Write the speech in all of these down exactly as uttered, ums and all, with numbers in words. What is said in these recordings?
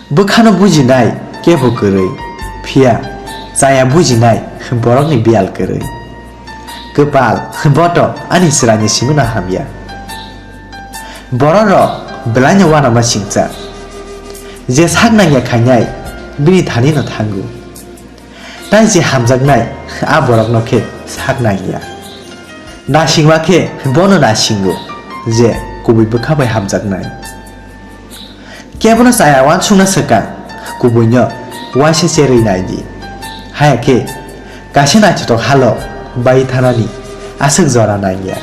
Bwkhano bujinai kebo kwrwi, phiya chaya bujinai borokni biyal kwrwi. Kwpal, boto ani chwraini simi no hamya. Bororok belaino uanama singcha. Je sak nangya khainai, bini thani no thango. Tai je hamjaknai, a borokno khe sak nangya. Nasingma khe bono nasingo, je kubui bwkha bai hamjaknai. Kebono chaya uansukna swkang, kubuino uaisa cherwi naidi. Haya khe kaisa naithothok halo bai thanani aswk jora nangya.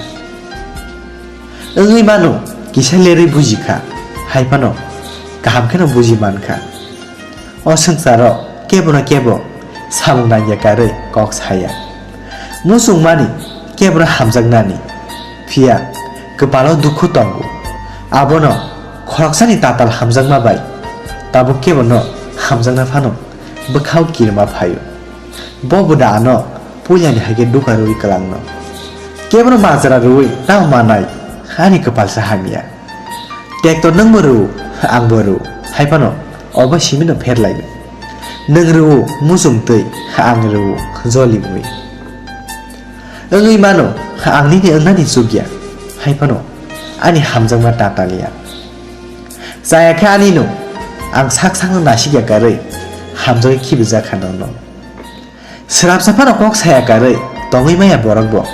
Wngwi mano kisa lerwi bujikha, hai phano kaham kheno buji mankha. O swngcharo kebono kebo samung nangya karwi kok saya. Muchungmani kebono hamjaknani, phiya kwpalo dukhu tongo. Abono khoroksani tatal hamjakma bai tabuk kebono hamjakna phano bwkhao kirima phaio. Bo buda ano puilani hai khe dukha rwui kwlangno. Kebono majra rwui tamo manai ani kwpalsa hamya. Tekto nwngbo rw, angbo rw, hai phano obo simino pherlaio. Nwng rw muchung twi, ang rw joli mui. Wngwi mano, ang nini wngnani chukya, hai phano ani hamjakma tatal ya. Chaya khe ani no, ang sak sakno nasikya karwi hamjagwi khibijak kha nono. Srapsa phano kok saya karwi tongwi maya borok bo.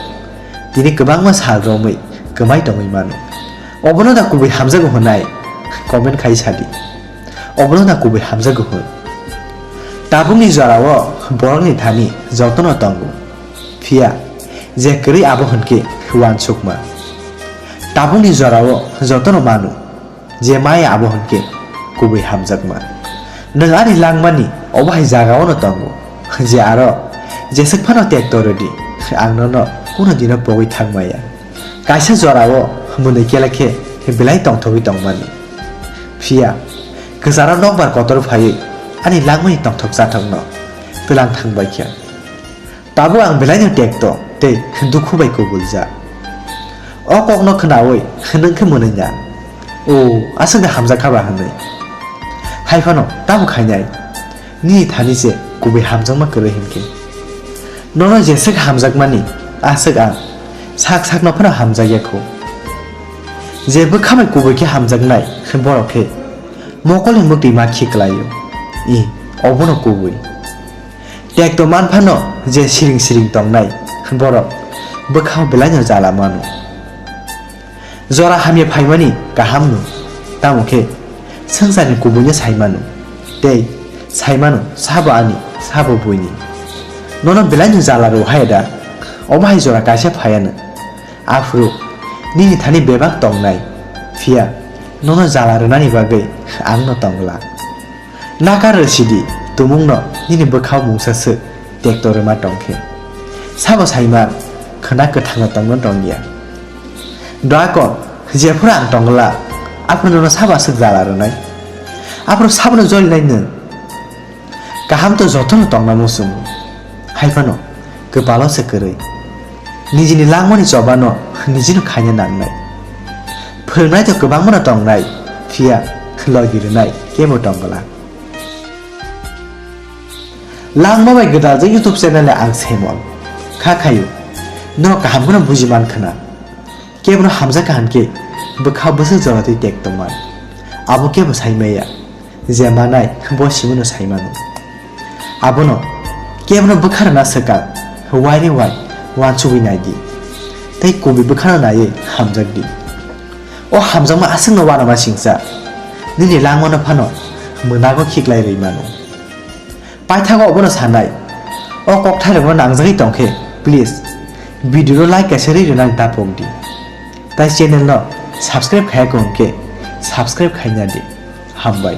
Tini kwbangma sal romwi kwmai tongwi mano. Obono da kubui hamjago hwnai? Comment khai sadi. Obono da kubui hamjago hwn? Tabukni jorao borokni thani jotono tongo. Phiya je kwrwi abo hwnkhe uansukma. Tabukni jorao jotono mano. Je maya abo hwnkhe kubui hamjakma. Nwng ani langmani obo hai jagao no tongo, je aro jeswk phano tekto rwdi, ang nono kuno dino pogwi thangmaya. Kaisa jorao mwnwi kela khe belai tongthogwi tongmani. Phiya kwcharo nokbar kotor phaiwi ani langmani tongthok chathokno twlang thangbaikha. Tabuk ang belaino tekto tei dukhu bai kubuljak. O kokno khnaui nwng khe mwnwi na? O, aswk de hamjak kha ba hwnwi. Hai phano tamo khainai? Nini thani se kubui hamjakma kwrwi hinkhe. Nono jeswk hamjakmani, aswk ang sak sakno phano hamjakya kho. Je bwkha bai kubui khe hamjaknai, borok khe mokolni mwktwi ma khiklaio. I, obono kubui. Tekto man phano je siring siring tongnai borok bwkhao belaino jala mano. Jora hamya phaimani kaham no, tamo khe swngcharni kubuino sai mano, tei sai mano sabo ani, sabo buini. Nono belaino jala rw hai da, omo hai jora kaisa phaiya no. Aphuru nini thani bebak tongnai, phiya nono jala rwnani bagwi ang no tong glak. Nakar rw sidi, tumungno nini bwkhao mungsa swk tekto rwma tong khe. Sabo saima khwna kwthangno tongno tongya. Doakon, jephuru ang tong glak, aphuru nono sabo aswk jala rwnai? Aphuru sabono jolinai nwng? Kaham to jotono tongna muchungo. Hai phano kwpalo se kwrwi. Nijini langmani chobano nijino khaina nangnai. Phwrwngnai to kwbangmano tongnai, phiya logi rwnai kebo tong glak. Langma bai gwdaljak YouTube channel ni ang Semon. Kha khaio, no kaham kheno buji man khwna. Kebono hamjak kaham khe bwkha bwswk jora twi tek tongma. Abo kebo sai maya. Je manai bo simino sai mano. Abono kebono bwkha rwna swkang, waire wai uansugwi nai di. Tei kubui bwkhano naiwi hamjak di. O hamjakma aswkno uanama singcha, nini langmano phano mwnago khiklai rwi mano. Paithago obono sanai, o kokthairokno nangjagwi tongkhe, please, video no like kaisa rwi rwnani tapok di. Tai channel no subscribe khaya khe hwnkhe subscribe khaina di. Hambai.